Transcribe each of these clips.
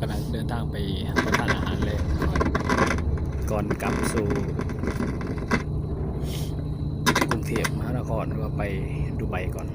ກຳລັງເດີນທາງໄປຮັບປະທານອາຫານແລງກ່ອນກັບສູ່ກຸງເທບມະຫານະຄອນ ຫຼືວ່າໄປດູໄບກ່ອນ.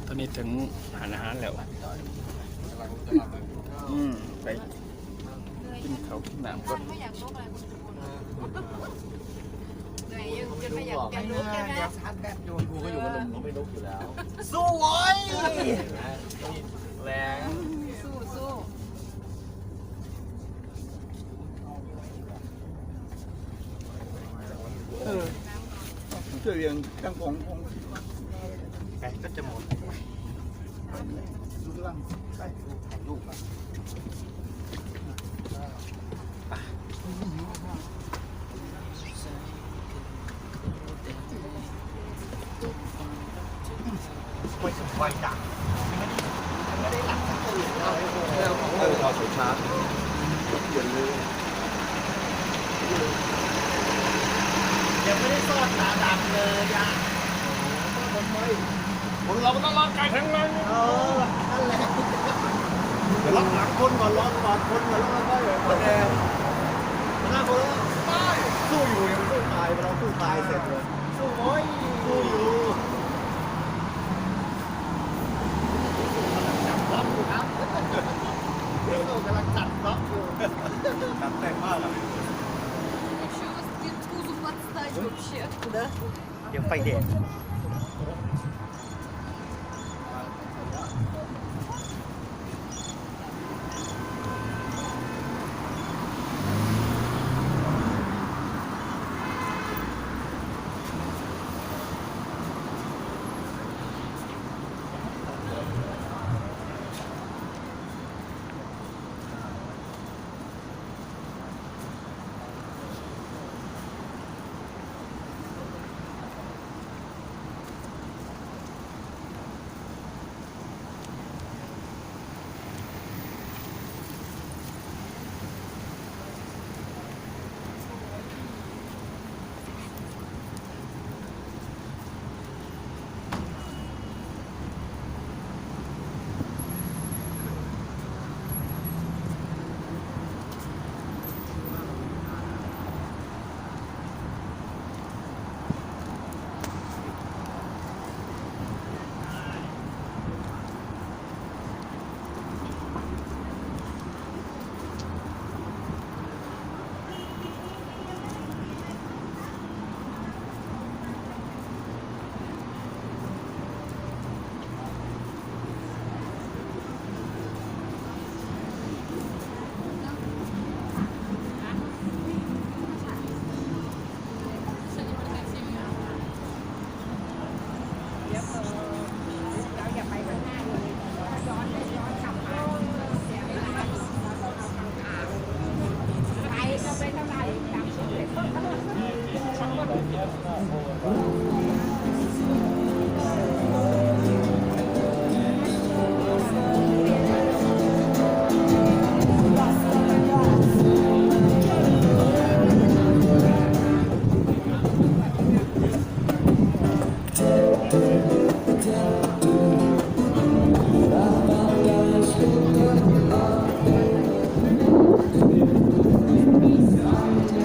ຕອນນີ້ເຖິງຮ້ານອາຫານແລ້ວ ອືມ ໄປ ກິນ ເຂົາກິນນ້ຳກ່ອນ. ເອີ ເຫື່ອຍຢູ່ ຈົນບໍ່ຢາກປ່ຽນລຸກແລ້ວນະ. ຊາດແບັດຢູ່. ກູກໍຢູ່ກັບໜຸ່ມ ກໍໄມ່ລຸກຢູ່ແລ້ວ. ສູ້ເວີ້ຍ ແລງ ສູ້ໆ. ເອີ ຈະວຽງຕັ້ງຂອງ ຂອງ ແປງກໍຈະໝົດ. ຍັງບໍ່ໄດ້ສອດຕາດຳເລີຍອະ. ຄົນເຮົາມັນຕ້ອງຮ່າງກາຍແຂງແຮງ. ເອີ ນັ້ນແຫຼະ. ໄປລັອກຫຼັງຄົນກ່ອນ ລັອກກ່ອນຄົນກ່ອນ ແລ້ວຄ່ອຍຄົນແດງ. ມັນໜ້າບໍ່ໄດ້ ໄປ ສູ້ຢູ່ ຍັງສູ້ຕາຍ. ເວລາສູ້ຕາຍເສັດເລີຍ. ສູ້ ໂອ້ຍ ສູ້ຢູ່. ກຳລັງຈັບລັອກຢູ່ຄັບ. ກຳລັງຈັບລັອກຢູ່. ຈັບແຕກມາກອະ. Ещё раз блин тузу подстать вообще. Да. ດຽວໄຟແດງ.